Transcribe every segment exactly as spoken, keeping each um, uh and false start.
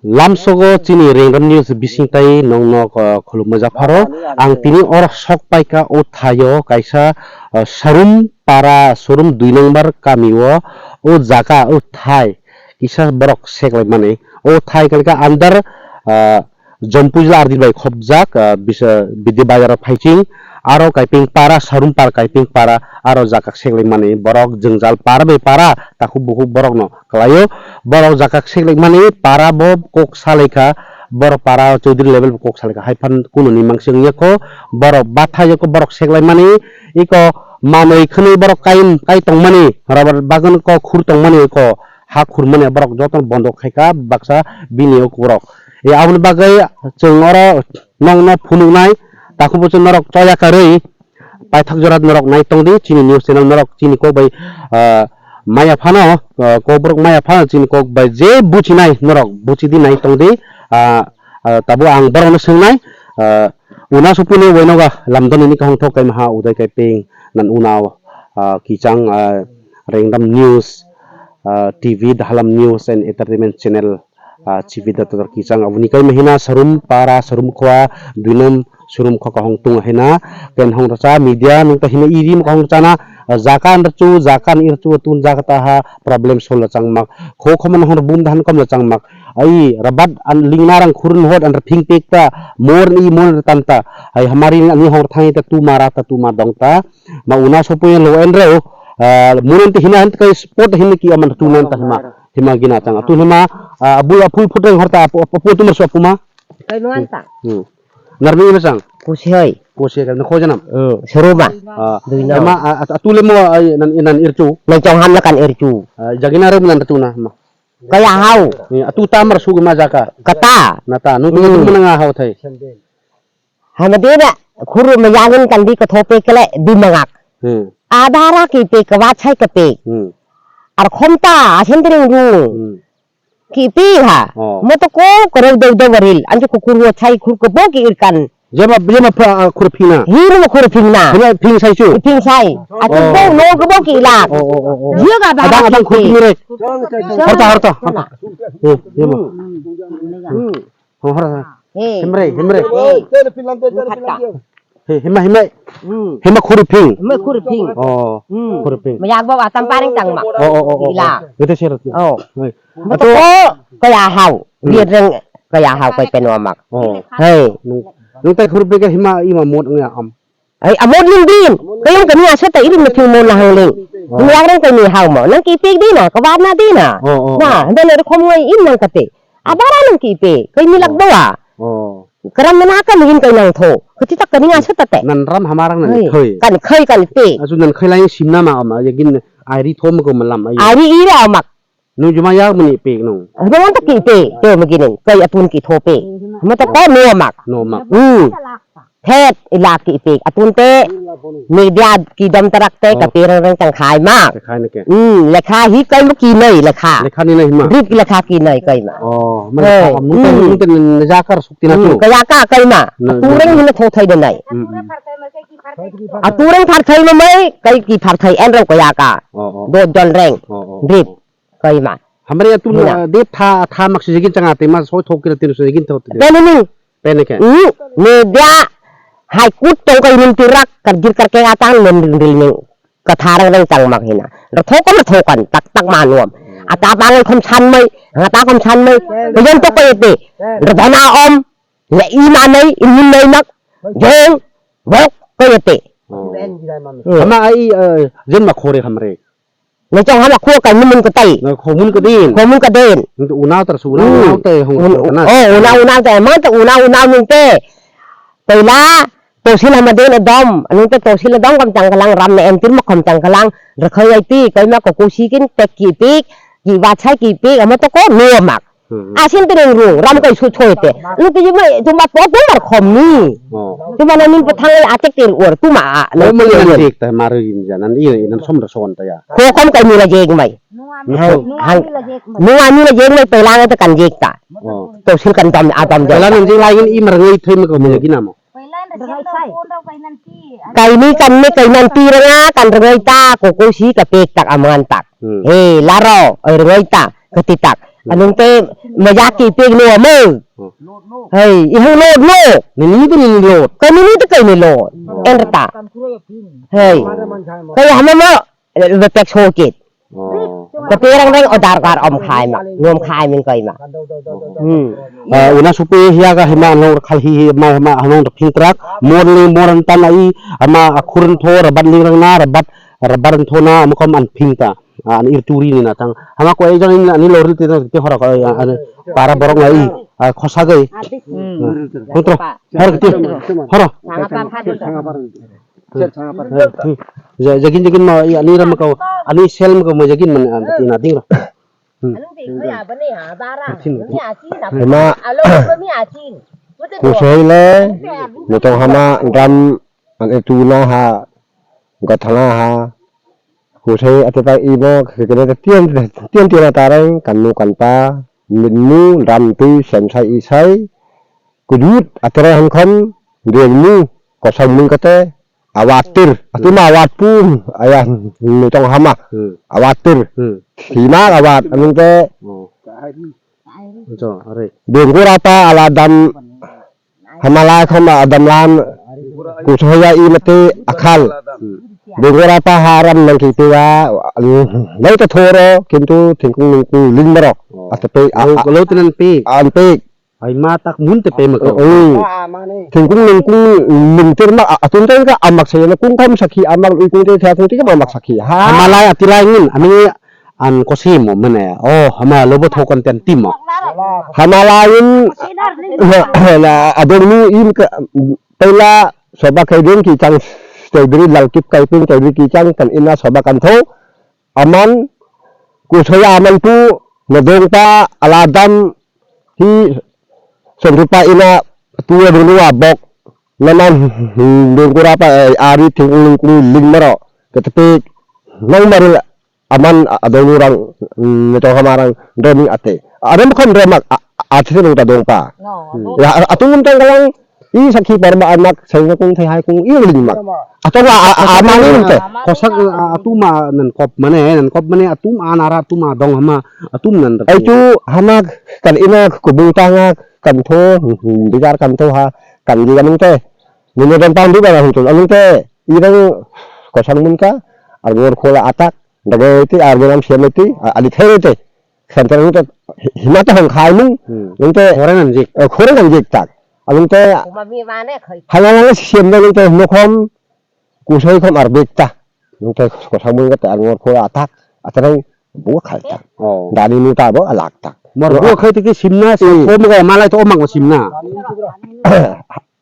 Lamsogo chini Rengram News bising tai nongno, uh, khulumma japharo. Ang tini oro sok paikha o thaio kaisa, uh, Sarum para, Sarum dui number kamio o jaga o thai kisa borok seklaimani. O thai kalika under, uh, Jompui jila ardi bai khopjak, ah, bisa, Bidi Bazar o phaising, aro Kaiping para, Sarum para, Kaiping para, aro jakak seklaimani borok jwngjal para bai para, takhuk bukhuk borokno kwlaio. Borok jakak seklaimani para bo kok salaikha, borok para Chaudhary level bo kok salaikha, haiphan kununi mangsi wngya kho, borok batha yako borok seklaimani, iko manwi khwnwi borok kai, kai tongmani, rubber bagan ko khur tongmani ko, ha khurmani borok joto bondo khaika baksa bini ukurok. E, aboni bagwi chwng oro nokno phunuknai, takhuk buchung norok choya karwi paithak jora norok nai tongdi, chini news channel norok chini kok bai, ah, maya phano, ah, kokborok maya phano chini kok bai je buchinai norok buchidi nai tongdi, ah, ah, tabuk ang borokno swngnai, ah, una supuni wainoga lamdoni ni kahong thok kaima ha udai kai ping nan una, ah, kichang, ah, Rengdam News, ah, T V, Dahalam News and Entertainment Channel, ah, Chibi Dr. Kichang, aboni kai mahina Sarum Para, Sarum Khua, Duinam, Sarum Khua kahong tung hina, ken hong rasa media nung ta hina iri mo kahong rasa na, ah, jaka an rchu, jaka an irchu, tun jaka ta ha, problem sol chang mak, kho khoma hong bum dahan kom chang mak, ai rabat an lingna rang khurun hot an phing pek ta, mor ni mor tam ta, ai hamari ni hong thang ta tu mara ta tu ma dong ta, ma una sopo lo en reo, ah, munan te hina han kai sport hin ki aman tu nan ta hima, hima gina tang. Tu hima, ah, abu apu puteng horta apu, apu, apu tu mar so apu ma. Kai nuan ta. Hmm. Narbi ina sang. Kusi hoi. Kusi kan ko janam. Hmm. Seru ma. Ah, Dui no. Ema, ah, atu le mo, ah, nan, nan irchu. Nan chong ham na kan irchu. Ah, jagina re munan tu na ma. Kaya hau. Eh, atu tamar su ma jaka. Kata. Nata, nung tu Hmm. Mana nga hau thai. Hamadena khuru mayangin kandi ka thope kele di mangak. Hmm. Adara ki pe ka wachai ka pe. Hmm. Ar khomta asen tring ru. Hmm. Ki pe ha. Oh. Mo to ko koro do do baril. Anju ko khuru chai khur ko bo ki irkan. Jema, jema pha, ah, khur phina. Hi mo khur phina. Phina phing sai chu. Phing sai. Atu Oh. Bo no ko bo ki la. Oh, oh, oh, oh. Jio ga ba Adang, ki adang khur pe. Phina re. Horta, horta. Horta. Hmm, jema. Hmm. Hora. He. Himre, himre. He. He, hima, hima. Hmm. Hima khuruping. Hima khuruping. Oh, hmm. Khuruping. Mayak bo atam paring tang ma. Oh, oh, oh, oh. Ila. Ito sir. Oh. Hey. Betul ko kaya hau. Hmm. Dia reng kaya hau kai peno mak. Oh. Hey. Nung, nung tai khuruping ka hima ima mod nga am. Ai, amor lim din. Kayong kani asa ta irin na thing mo na hang ling. Oh. Ni yang rang kani hau mo. Nang ki pik din na, kabar na din na. Oh, oh, na, oh. Handa na khom ngai in nang kate. Abara nang ki pe. Kai ni lak bawa. Oh. Karam na ka migin kai nang tho. Kati tak kani asa ta te. Nan ram hamarang nan khai. Kan khai kan pe. Asu nan khai lai sim na ma ma. Yagin ai ri thom ko malam ai. Ari ira mak. Nung juma yak mani pek nung. Hamo to ki pe, to magi nung, kai atun ki tho pe. Hamo to ko no mak. No mak. Hmm. Thet ila ki pe, atun te media ki dam tarak te ka pe rang rang tang khai ma. Khai ne ke. Hmm, lekha hi kai ma ki nai lekha. Lekha ni nai ma. Rip lekha ki nai kai ma. Oh, ma lekha nung te nung te jakar sukti na tu. Kaya ka kai ma. Tureng hin tho thai de nai. Atureng phar thai ma mai, kai ki phar thai en rang kaya ka. Oh, oh. Do jon reng. Oh, oh. Rip. Kaima. Hamre tu na de tha tha mak sijigin changa te ma soi thok kira tin sijigin thok. Teni ni. Pene ke. Hmm. Media hai kut tong kai rin tirak kar gir kar ke atang lem rin rin ning. Katharang reng tang mak hina. Ro thok kan thok kan tak tak manuam. Ata bangai khom san mai, ngata khom san mai. Bejon to ko ete. Ro dana om. Ya i ma nai, i mun nai mak. Jeng. Bok ko ete. Ama ai jen ma khore hamre. Nang chong hama kho kai mun ka tai. Na kho mun ka din. Kho mun ka din. Nang tu unau tar su unau, hmm, unau te hong un-, kana. Oh, unau, unau te, ma te unau, unau nung te. Toila, tosil hama din dom, nung te tosil dom kam chang kalang, ram ne entir ma kam chang kalang, rakhai ai ti, kai ma ko kusi kin tek ki pik, ki ba chai ki pik, ama to ko no mak. Hmm. Asin tering rung, ram kai su choi te. Lu ti jima, juma po tumar khom ni. Oh. Juma na nin po thangai atek ter uar, tuma a, na. Oh, mali nan dik ta, maru yin ja, nan iya, nan som da son ta ya. Ko kom kai mila jek mai. Hang, hang. Nua mila jek mai, pelang ta kan jek ta. Oh. To sil kan dam, a dam jek. Pelang nan jek lain i mar ngai thai ma ko mila gina mo. Kaini kan me kainan ti renga kan rengai ta, ko ko si ka pek tak aman tak. Hmm. He, laro, oi rengai ta, keti tak. Anung te majak ki pek no amo. Hei, ihang lot no. Nini tu nini lot. Kami ni tu kami lot. Enrta. Hei. Kaya hama ma. Betek sokit. Keperang reng odar gar om khai ma. Ngom khai min kai ma. Hmm. Una supi hiya ga hima nong khal hi hi ma hima nong phing trak. Mor ni mor an tan ai ama akhurun tho rabat ling rang na rabat rabat tho na ama kom an phing ta. An ir turi ni na tang. Hama ko ejon in ani loril te te hora ko an para borok ngai. Khosa gai. Hotro. Hor ke. Horo. Sanga par hadu. Sanga par. Hmm. Ja-, jagin jagin ma, ya, ani ram kau, ani sel ma kau ma jagin man, ah, ti na ding ro. Hmm. Anu di ko ya bani ha bara. Tin. Ni asin na. Ema. Alo ko ni asin. Kusoi le, nitong hama dam, an e tu na ha, gathana ha. Kusoi ate ta ibo, kene tian, tian tian tarang, kanu kanpa, minmu, dam tu, semsai isai, kudut, ate ra hangkhan, dengmu, kosong mung kate, Awat tir, atuma awat pun, ayah nutong hama. Hmm. Awat tir. Hmm. Thima awat, anung te. Oh. Jo, are. Bengkura pa ala dam hamala khama adam lan kusoya i mate akhal. Hmm. Bengkura pa haram nang ki pega, lai ta thoro, kintu thingkung nungkung ling marok. Oh. Ate pe, a, a, lo tenan pe. An pe. Ai ma tak mun te pe ma ko. Oh. Thingkung nungkung lungtir ma atun te ka amak se na kung kam sakhi amak ui kung te tha kung te ka amak sakhi. Ha. Hamalai atilai ngin ami an ko si mo mene. Oh, hama lobo thokon ten timo. Hamalai in na adong ni in ka pela soba kai den ki chang chaudhary lalkip kai pin chaudhary ki chang kan ina soba kan tho. Aman, kusoya aman pu, nadong pa, aladam, hi, sontu pa ina, tuwa dunu abok, naman, dengkura pa, eh, ari, tingkung lingkung, ling maro, ketepe, nang maril, aman, a-, adonu rang, mm, neto hamarang, doni ate. Adam kham remak, a-, a-, athe nung ta dong pa. No, no. Ya, a-, atung tang kalang, I sakhi parma anak, saina kung thai hai kung, i ling mak. Atong a, a, a, amani te. Kosak, a, atuma nan kop mane, nan kop mane, atum anara atuma dong hama, atum nan. Ai tu hama kan ina kubung tanga kan tho, bigar kan tho ha, kan di kan te. Nino dan pang di kan hum tun, anung te. I dang kosang mun ka, arbor khola atak, dagai te, arbor am siam te, a, ali thai te. Santra nung te hima ta hong khai mung, hmm, nung te khorang anjik. Eh, khorang anjik tak. Alung te haya lang siam da nung te nokhom kusoi khom arbik ta. Nung te kosang mung te alung khora atak, atarang bu khai tak. Oh. Dani nung ta bo alak tak. Mor bu khai te simna, eh, khom ga malai to omang simna.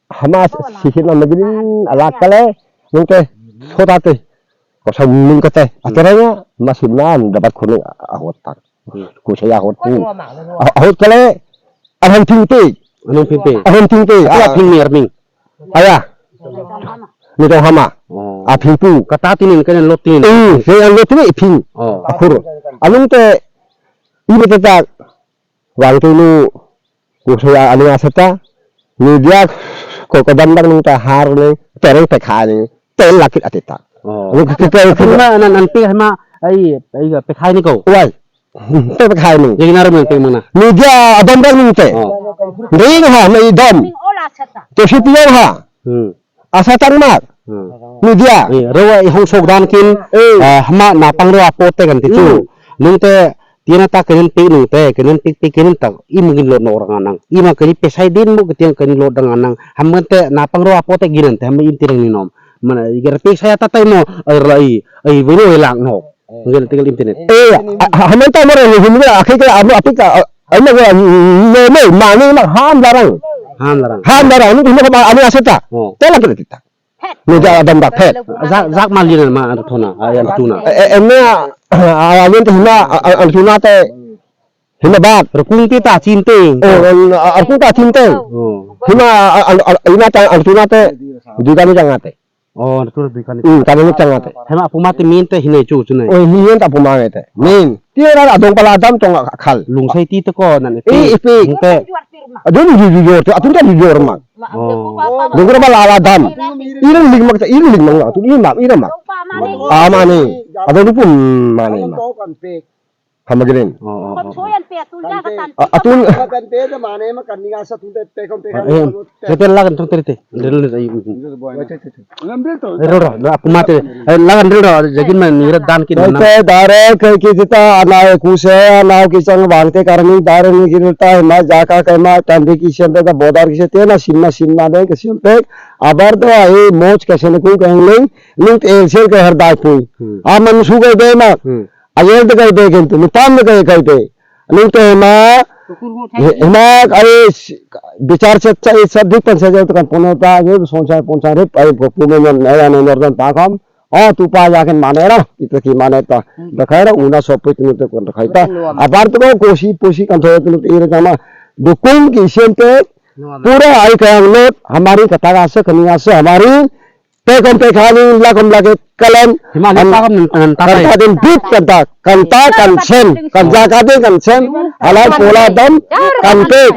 Hama sikit nama gini alak kale, nung te sota te. Kosong mung kate, hmm, ataranya masim nan dapat kuning ahot tak. Hmm. Kusaya ahot ku. Ah, ahot kale, arhan ting te. Anong ping ping. Arhan ting te. Apa ping ni arming? Aya. Nitong hama. Oh. Aping pu. Kata tinin kene lot tinin. Eh, saya lot tinin ping. Oh. Akur. Anong te, ibe te tak. Wang tulu, kusaya ani asata, media ko kodam dang nung ta har ni, tereng te kha ni, tel lakit ati ta. Oh. Nung ke, ke, ke, ke. Nan, nan, nan, pe hama, ai, ai, pe khai ni ko. Wai, te pe khai ni. Jadi narum nan pe mana? Media adam dang nung te. Oh. Ding ha, me dom. Te si piang ha. Hmm. Asa tangmak. Hmm. Media. Eh, rewa i hong sok dan kin, eh, ah, hama napang rewa pote kan tichu. Hmm. Nung te, tiana ta kenen pik nung te, kenen pik pik kenen ta, i mungkin lot nok rang anang. I ma keni pesai din mo ketiang keni lot rang anang. Hamban te napang rewa pote ginan te, hamban inti rang ni nom. Mana, igar pik saya ta tai mo, ai rai, ai bino elak nok. Mungkin tinggal internet. Eh, a, a, haman ta mara ni himra akhir ke amo apik ka, a, amo ko no no mani ma ham larang. Ham larang. Ham larang ni himra ma ani aseta. Oh. Tela kira kita. Ni ja adam dak phet. Jak, jak mal jina ma anu thona, ayan tuna. Eh, eh, ene a, a, ani te hima, a, a, anu tuna te hima bak. Rukung te ta chin te. Oh, a, a, rukung ta chin te. Oh. Hima, a, a, a, ina ta anu tuna te. Juga ni janga te. Oh, tu dui kali. Hmm, kami ni chang ate. Hema puma te min te hinai chu chu nai. Oh, min ta puma te. Min. Tiara adong pala adam tong khal. Lungsai ti te ko nan. Eh, ipi. Te. Adon ju ju jor te, atun ta ju jor ma. Oh. Dongkra bala ala dam. Irin ling mak ta, irin ling mak ta, tu irin mak, irin mak. Amani. Adon pun mani ma. Hamagrin. Oh, oh, oh, oh. A, atun. Eh, tete lagan tong tete. Ril ni rai. Ril ro, ro, aku mati. Eh, lagan ril ro, jagin man, nira dan kin. Tete dare kai ki jita, ana kuse, ana ki chang bangte karmi, dare ni girta, ma jaka kai ma, tandi ki siam tete bodar ki se tena, simna, simna de ki siam tek. Abar do ai moj ka sene ku ka ngleng, lut el sel ka har dai pui. Hmm. Aman su ka de ma. Hmm. Ayel de kai de kintu, mitam de kai kai de. Nung te ma, ma ai bichar se cha sa dik pan sa jat kan pono ta ye song sa pon sa re ai ko pu me non na ya ne nor dan ta kam. O tu pa ya ken mane ra, itu ki mane ta. Da khai ra una so pui tu te kon khai ta. Abar tu ko kosi posi kan so tu ire jama. Dukung ki sen te pura ai ka ang lot hamari kata ga se kani ga se hamari Tekom tekhani lakom lage kalam. Himani an-, takam nan, nan takai. Kanta din bit kanta, kanta kan sem, kan jaka din kan sem, halai pola dam, kan pe,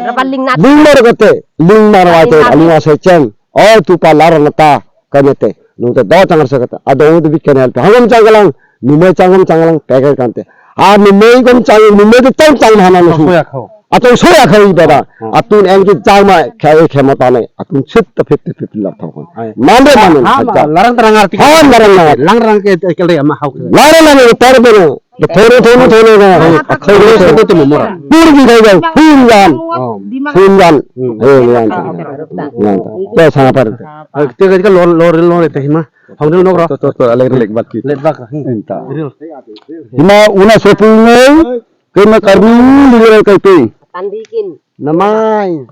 lingmar gote, lingmar wate, aling asai chem, o tu pa lar nata, kanyete, nung te do changar sakata, adong tu bit kan help, hangom changalang, numai changom changalang, pekai kante, a numai gom chang, numai tu tang chang hana nusu. Atong soya khai baba. Hmm. Atun engki jangma khai khema tanai. Atun sit ta fifty fifty lak thang. Ai. Mande mande. Ha, ha, ma, larang tarang arti. Ha, larang larang. Lang rang ke, ke le ma hau ke. Larang larang tar beno. Thono thono thono ga. Ai, thono thono to mora. Pur bi khai ga. Pur yan. Oh. Pur yan. Hmm. Eh, yan. Yan. Ko sa par. Ai, te ga lor lor lor te hima. Hong nok ro. To to to aleg lek bak ki. Lek bak. Hmm. Enta. Ril. Hima una sopung nei. Kema karmi lirel kai pe. Tandikin. Namai.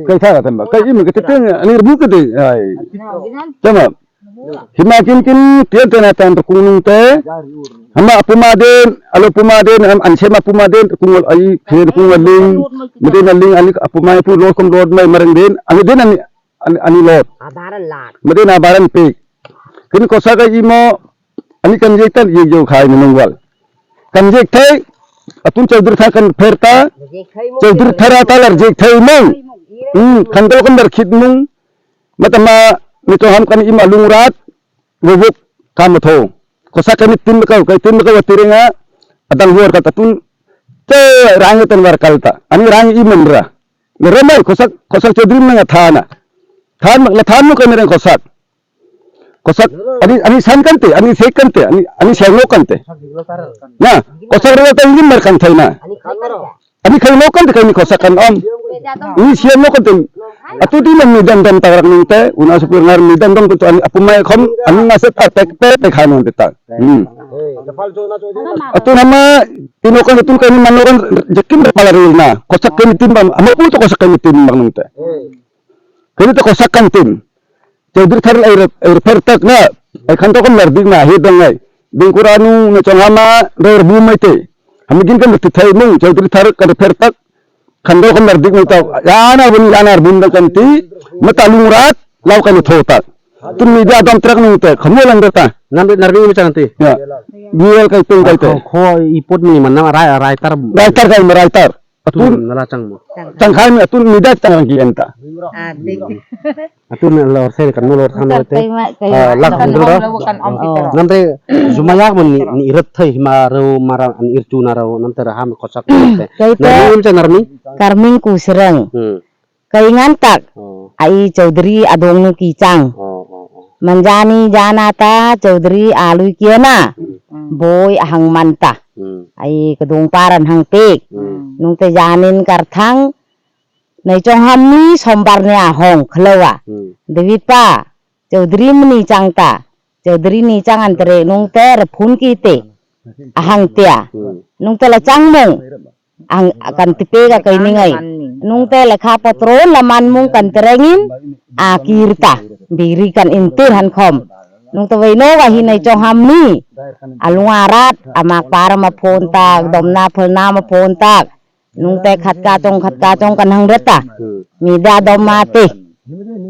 Kai thara tamba. Kai imi kete teng ani bu kete. Ai. Tama. Hima kin kin tiar tena tan kunung te. Hama apuma den, alo puma den, am anse ma puma den, kungol ai khen kungol ling. Mede na ling ani apuma pu lor kom lor mai marang den. Ani den ani, ani, ani lor. Abaran lat. Mede na abaran pe. Kini kosa ka imo Ani kan jek tan jek jok khai mung wal. Kan jek thai atun chaudhuri tha kan pher ta. Chaudhuri thara talar jek thai mung. Hmm, kan dol kan dar khit mung. Mata ma ni to ham kan im alung rat. Wobuk kam tho. Kosa kan tin ka kai tin ka tirenga. Adang wor ka tatun. Te rang tan war kal ta. Ani rang i man ra. Ni ramai kosak kosak chaudhuri nang thana. Than la than mu kan rang kosak. Kosak, ani, ani san kante, ani sek kante, ani, ani siang no kante. Na, kosak rega ta ingin mar kan thai na. Ani khai no kante, kami kosak kan om. Ani siang no kante. Atu di nang midan dom tagrak nung te, una supir ngar midan dom tu ani apumai khom, ani ngaset a tek pe pe khan nung ta. Hmm. Atu nama tino kan tun kami manoran jekin pala ril na. Kosak kami tim bam, ama pun to kosak kami tim bang nung te. Kami to kosak kan tim. Chaudhuri thar ai re-, ai refer tak na, ai khan to kon lar dik na, he dong ai. Ding kura nu ne chong hama, dor bu mai te. Hami gin kan ti thai nung, chaudhuri thar ka refer tak, khan to kon lar dik mai ta. Ya na bu ni, ya na bu ndang kan ti, ma ta lung rat, lau kan tho tak. Tun mi da dom trak nung te, khamne lang ta. Nam nar bi mi chang ti. Ya. Bial kai tung kai te. Kho, kho, i pot mi man na, rai, rai tar. Rai tar kai, rai tar. Atun nala chang mo. Chang khai mi atun mi da chang ki enta. Ah, dik. Atun lor se kan lor thang te. Ah, lak kan dro. Kan om kita. Nam te juma yak mo ni, ni irat thai ma ro mara an ir chu na ro nam te ham kosak te. Kai te. Na ni im chang armi. Karming ku sereng. Hmm. Kai ngan tak. Oh. Ai chaudhuri adong nu ki chang. Oh, oh, oh. Manjani jana ta chaudhuri alui kiana. Hmm. Boi ahang manta. Hmm. Ai kedung paran hang pik. Hmm. Nung te janin karthang. Nai chong ham ni sombar ni ahong khlowa. Hmm. David pa. Chaudhuri mni chang ta. Chaudhuri ni chang antre nung te rephun ki te. Ahang tia. Hmm. Nung te la chang mung. Ang akan tipe ga kai ningai. Nung te lekha potro laman mung kan terengin akirta biri kan intir han khom. Nung te wei no ga hinai chong ham ni alung arat ama par ma phone tak domna phalna ma phone tak. Nung te khat ka chong khat ka chong kan hang reta. Media dom ma te.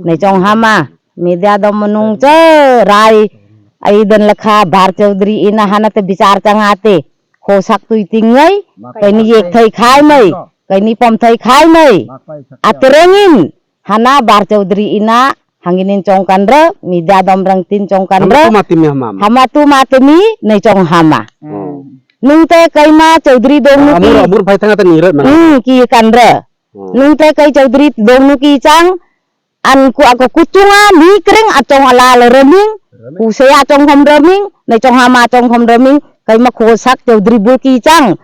Nai chong hama media dom nung che rai ai den lekha bar chaudhuri ina hana te bichar chang ate. Khosak twi tingwi, kaini yek thai khai mai, kaini pom thai khai mai. Aterengin, hana bar chaudhuri ina, hanginin chongkan re, mida dom rang tin chongkan re. Hama tu ma timi hama. Hama tu ma timi, nei chong hama. Oh. Nung te kaima Chaudhary dong nu ki. Amur, amur phai thang ta ni roi mana. Hmm, ki kan re. Hmm. Nung te kai Chaudhary dong nu ki chang. An ku ako kuchunga ni kreng achong ala le reming. Ku se achong khom reming. Ne chong hama achong khom reming. Kaima kho sak Chaudhary bu ki chang.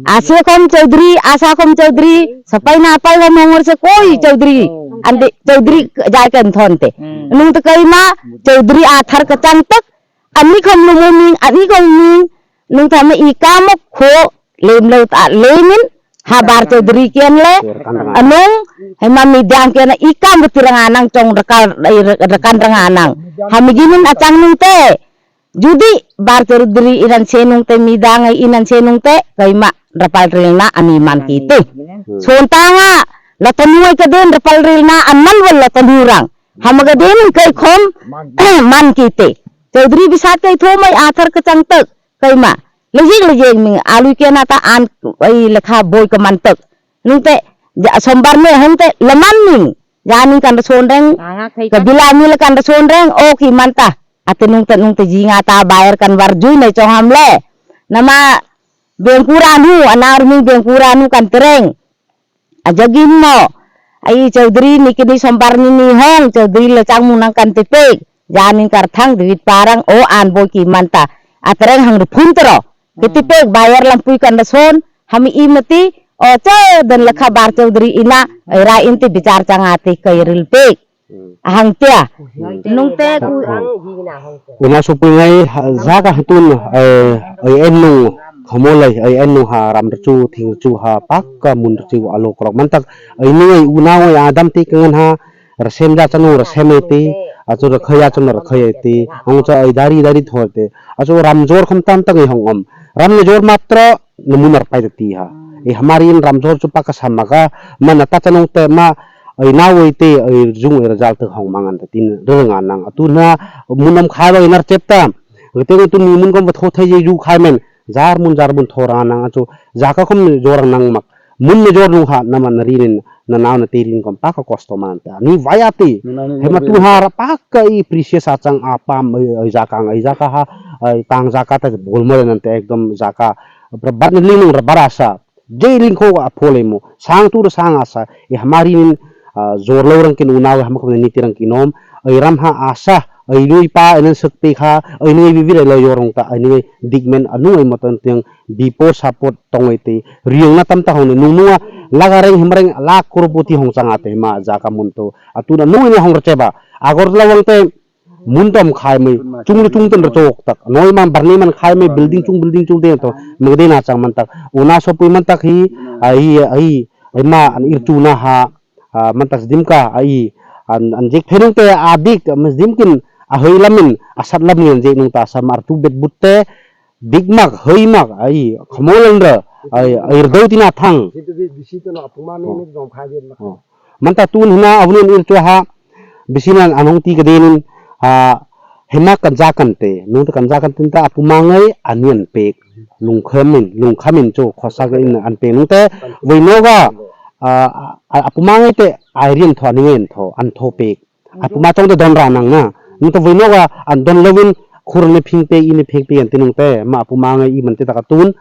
Ase khom Chaudhary, asa khom Chaudhary. Sapai na pai khom hongor se koi Chaudhary. Ande Chaudhary jai kan thon te. Hmm. Nung te kaima Chaudhary athar kachang tak. Ani khom lumo ming, ani khom ming, nung thama i kamo kho, lem lo ta, lemin, habar Chaudhary kian le, anung, hema midang kian i kam buti rang anang chong rakal, rakal rang anang. Hami ginin achang nung te, judi bar Chaudhary inan se nung te, midang inan se nung te, kaima rapal ril na ani man ki te. Sontanga, lotonu ai ka den rapal ril na, aman wal lotonu rang. Hamaga den kai khom, man ki te. Chaudhary bisat kai thomai athar kachang tak kaima. Lejik lejik ming alui kena ta an ai lekha boi ka man tak. Nung te ja, sombar me hong te laman ming. Jani kan da son reng. Kabila ni le kan da son reng. O ki man ta. Ate nung te nung te jinga ta bayar kan bar jui nai chong ham le. Nama bengkura nu anar ming bengkura nu kan tereng. Ajagin mo. Ai Chaudhary ni kini sombar ni ni hong Chaudhary le changmung nang kan te pek. Jani kar thang David parang o an bo ki manta. Atreng hang ri phun tero. Kiti pek bayar lam pui kan da son. Hami i mati. O che den lekha bar Chaudhary ina. Ai ra in te bichar chang ati kai ril pek. Ahang tia. Nung te ku. Una supui ngai ha, jaga hitun, eh, ai ennu khomolai, ai ennu ha ram rchu, thing rchu ha, pakka mun rchu alo krok mantak, ai nung ai una oi adam ti kangan ha, rasem ja chanu rasem ai ti, achu rakhai ya chanu rakhai ai ti, ang cha ai dari dari thor te, achu ram jor kham tam tang ai hong om, ram ni jor matro, Namu nar pai ti ha. Hmm. E hamari in ram jor chu paka samaka, mana ta chanong te ma, ai nawi te, ai jung ai rajal te hong mangan te tin rang anang. Atu na munam khai ba inar chepta. Gete gete ni mun kom tho thai je ju khai men. Jar mun jar mun thor anang achu. Jaka kom jor nang mak. Mun me jor nung ha nama nari nin. Na nao na terin kom paka kosto man ta. Ni vaya te. Hema tu ha ra paka i precious achang apam ai, ai jaka ang ai jaka ha. Ai tang jaka ta bol mo nan te ekdom jaka. Bar ni ling nung ra bar asa. Je ling kho a pholemo. Sang tu ra sang asa. E hamari nin, ah, jor lo rang kin unau hama kom ni tirang kinom. Ai ram ha asa. Ai nui pa enen sek pe kha. Ai nui bibi rai lo yorong ta. Ai nui dik men anu ai motan tiang bipo support tongoi tei riyong na tam ta hong nung nua laga reng himreng lak crorepoti hong chang ate ma jaka mun to atuna nung ina hong rcheba Agartala wng te mun tom khai mai chunglu chung ten rchok tak noi man barni man khai mai building chung building chung te to mengde na chang man tak una sopui man tak hi ai ai ai ma an ir chu na ha ah, mantas dimka ai an an jik phenung te adik mas dimkin ahoi lamin asat lamin je nung ta samar tu bet butte dikmak hoimak ai khomolendra ai ai rdau tina thang. Situ di bisi tono apuma ni Oh. Ni jom khai bet mak. Oh. Manta tun hina abuni ir tu ha bisi nan anong ti kedin ha hema kanja kante nung ta kanja kante ta apuma ngai anian pek lungkhamin lungkhamin chu khosa ngai an pek nung te winoga ah, ah, apuma ngai te airian tho ani ngai tho an tho pek. Apuma tong de don ra nang na. Nung to winoga an don lewin khur ni phing pe ini phing pe anti nung te ma apuma ngai i man te ta ka tun.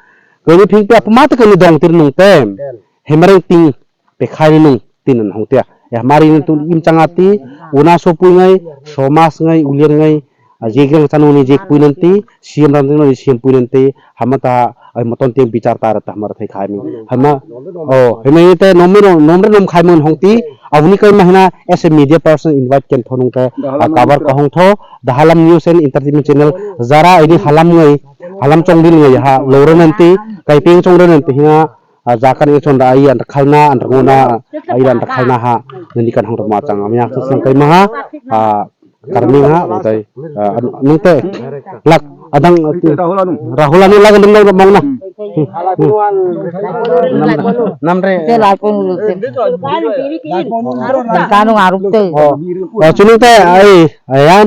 Kani phing pe apuma te kani dong tir nung te. Hemareng ting pe khai nung tin an hong te. Ya mari nung tun im chang ati una so pui ngai somas ngai ulian ngai. A jek rang chano ni jek pui nanti, C M rang chano ni C M pui nanti, hama ta ai moton te bichar ta rata hama thai khai mi. Hama, oh, hama te nom no nom re nom khai mon hong ti, abuni kai ma hina as a media person invite ken thonung te, a kabar ka hong tho, the Halam News and Entertainment Channel, jara ini halam ngai, halam chong din ngai ha, lo re nanti, kai ping chong re nanti hina, a jakan e chon da ai an khalna, an rangona, ai an khalna ha, nani kan hong ma chang, ami ak sang kai ma ha, a, Karming ha, utai, ah, nung te, lak, adang, Rahul anu. Rahul anu lak nung nung mong na. Hmm. Hmm. Namre. Te lak pun lu te. Kanung aruk te. Oh, oh, chunung te, ai, ai, an